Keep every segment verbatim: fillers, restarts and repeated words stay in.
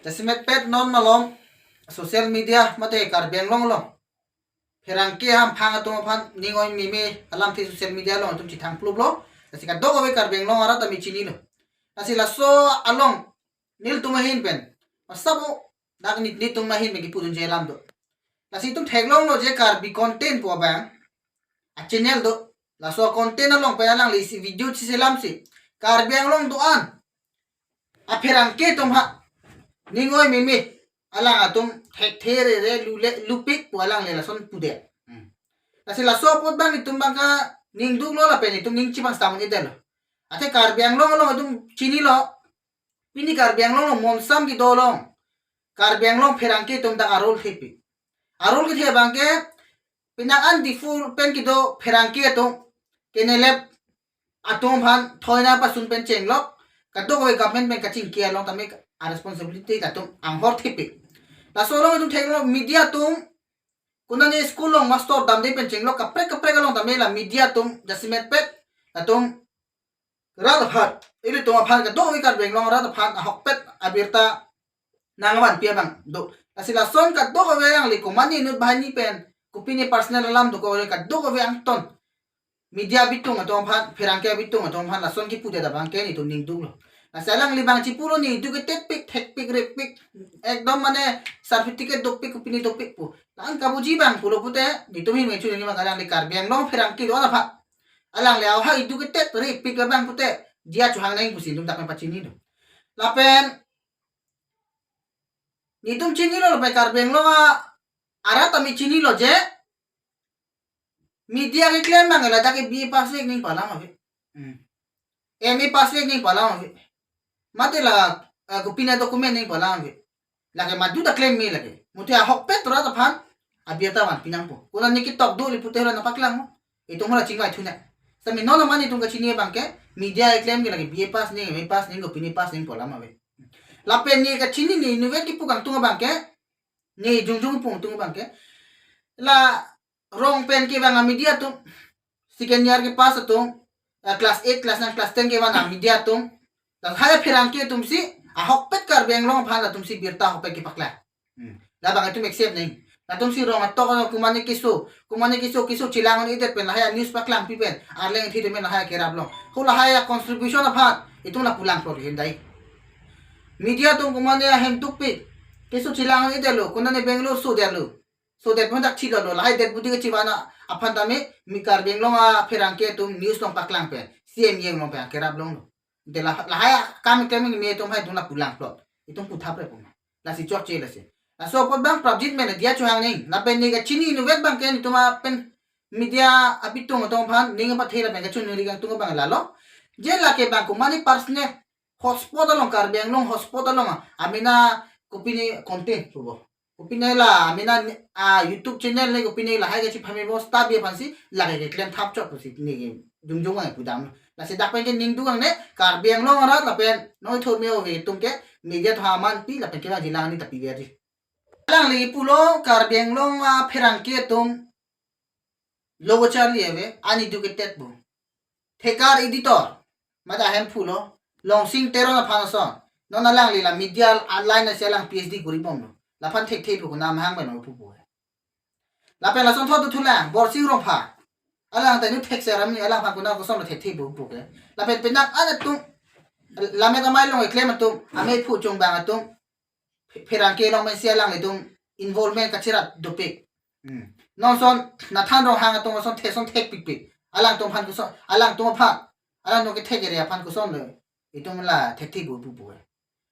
Jasemet pet non malom social media mate Karbi Anglong along pherangke hamphang atum aphan ning oi meme alamthe social media along itum chethang pluplo. Lasi kadokave Karbi Anglong arat ami chinilo. Lasi laso along nelitum ahin pen, masabo dak nit nelitum ahin pen kipudunji alam do. Lasi itum theklonglo je Karbi Content pu abang a channel do. Laso content along pen alangli isi video chiselamsi Karbi Anglong do-an apherangke atum ha ning oi meme, alang atum thekthe rere lule lupik pu alangli lason pudet. Hmm. Lasi laso apot abang itum abang kaningduklo lapen itum ning chibang stamon idelo. Athe Karbi Anglong along itum chinilo. Pini Karbi Anglong along monsam kedo along Karbi Anglong pherangke atum dak a-role thepik. A-role kethe abangke penang an Diphu pen kedo pherangke atum kenelep atum aphan thoina pasun pen chenglok, kadokave government pen kachingki along tame a-responsibility latum anghor thepik. Laso along itum theklonglo media atum konane school along master damde pen chenglok kaprek kaprek along tame la media atum jasemet pet latum rat aphan, ilitum aphan kadokave Karbi Anglong rat aphan ahokpet abirta nangvanpi abang do. Lasi lason kadokave alangli komane inut banghini pen kopine personal alam dokok kadokave angton media abitung atum aphan, pherangke abitung atum aphan lason kipudet abangke nelitum ningduklo. Lasi alangli abang chipulo ne educated pik, thekpik, repik, ekdom mane certificate dopik, kopine dopik pu. La-an kabuji abang pulo pute nelitum hin menchun neli abang alangli Karbi Anglong pherangke do-an aphan alangli awa educated repik abang pute diya chohang nang pusi nelitum dak pen pachinilo. Lapen nelitum chinilo lapen Karbi Anglong a-, arat ami chinilo je media keklem abang ladak ke B A pass vek ning pu alam ave. Hmm. M A pass vek ning pu alam ave. Mate la, eh, kopine document ning pu alam ave. Lake madu ta klem me lake. Muthe ahokpet rat aphan abirta vanpi nangpo. Konane ketok do li pute hala nangpaklang mo. Itum hala chingvai thu nang. Sami non aman itum kachini abangke media keklem ke lake B A pass ning, M A pass ning, kopine pass ning pu alam ave. Lapen ne kachini ne inutvet kipu kangtung abangke, ne jongjong pu kangtung abangke, la rong pen kevang a-media atum, second year kepass atum, eh, class eight, class nine, class ten kevang a-media atum, lahai apherangke atumsi ahokpet Karbi Anglong aphan latumsi birta ahokpet kepaklang. Hmm. Labang itum accept nang. Latumsi rong atok ano komane keso, komane keso, keso chelang-un-edet pen lahai a-news paklangpi pen arleng ithi temen lahai akerap along. Ho lahai a-contribution aphan itum lapu langplot hin dai. Media atum komane ahem dukpik, keso chelang-un-edetlo, konane Bangalore sodetlo. Sodet pen dak chilolo, lahai det budi kachivana aphan tame mi Karbi Anglong apherangke atum news along paklang pen, C M E along pen akerap longlo. Te la, lahai akam keklem me atum hai itum lapu langplot, itum puthap re puma. Lasi chokche lasi. Laso apot abang prapjit mena diya chohang nang. Lapen ne kachini inutvet abangke nelitum apen media abitung atum aphan ning pathe lapen kachunri kangtung abang lalo. Je lake abang komane personal hotspot along, Karbi Anglong hotspot along a, amena kopine content pubo. Kopine la amena ni-, a YouTube channel ne kopine lahai kachiphamebo staff aphansi lake keklem thap chot pusi ne jongjong ai pudam. Lasi dak pen ke ningduk angne Karbi Anglong arat lapen noi thor me ove atum ke media tha amanpi lapen kevang jilang ni tapi biari. Alangli pulo Karbi Anglong apherangke atum logo charli ave, uneducated pu. Thekar editor, mate ahem pulo, Longsing Teron aphan ason. Non alangli la media a-line asi alang P H D kori bomlo. Laphan thekthe pu konam hang pen pupo. Lapen lason thot thulang, Borsing Rongpha. Alang ta inut thekser ami alangphan konat kosonlo thekthe pu puke. Lapen penang an atum, lammet amei along keklem atum, amei phu chongbang atum, phe-, pherangke along pensi alanglitum involvement kachirat dopik. Hmm. Non ason Nathan Ronghang atum ason the ason thekpikpik. Alangtum aphan koson, alangtum aphan, alangtum kethek area aphan kosonlo itum la thekthe pu pupo.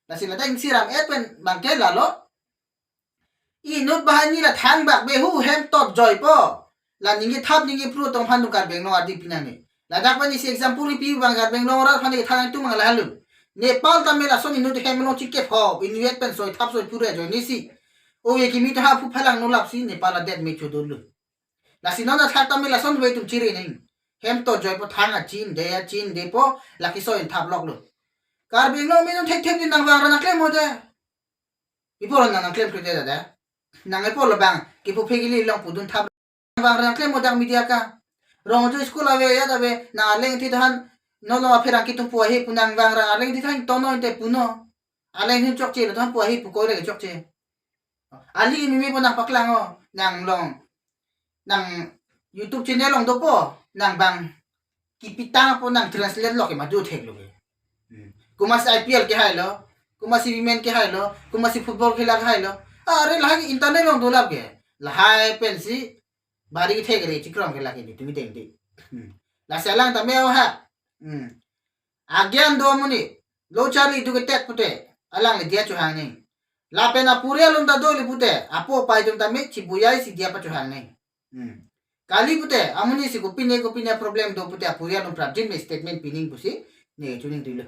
Lasi ladak isi ram-et pen abangke lalo. Inut banghini la thangbak be hu hem tot joipo. La ningje thap ningje phru atum aphan tum Karbi Anglong ardi pinang ne. Ladak pen isi example kipi abang Karbi Anglong arat aphan ne than tum abang lahalu. Nepal tame lason inut hem along chingkep ho, inutvet pen soi thap soi phru ajoine si. O ye kimi ta ha phu phalang nulap si Nepal adet me chodolo. Lasi non athak tame lason ve tum chiri nang. Hem tot joipo thang achin de achin depo lake soi thap loklo. Karbi Anglong mi non thekthek di nangvang ra nangklem ho de. Ipo lo nang nangklem thu de dada. Nang ipo lo abang kipu phegili along pudun thap vang ra nangklem ho dak media ka. Rongjo school ave, yat ave, nang arleng ithi than, non lo apherangke atum pu ahe pu nangvang ra arleng ithi than tono inte puno. Aleng hin chokche lo, than pu ahi pu koi le chokche. Ali mimi po nangpaklang o, nang long, nang YouTube channel along dopo, nang bang kipitang po nang translate lo ke madu thek lo ke. Hmm. Komatsi I P L kehai lo, komatsi women kehai lo, komatsi football khela kehai lo. Are lahai internet along dolap ke. Lahai pensi bari kethek re chikrom ke lake ni tumi dengdi. Hmm. Lasi alang tame o ha. Hmm. Agyan do amonit, lo charli do ketek pute, alangli diya chohang nang. Lapen apurial atum ta do le pute, apo apai atum tame chibuyaisi diya pachohang nang. Hmm. Kali pute, amonit si kopine kopine problem do pute, apurial atum prapjin me statement pi nang pusi, ne chuning tulo.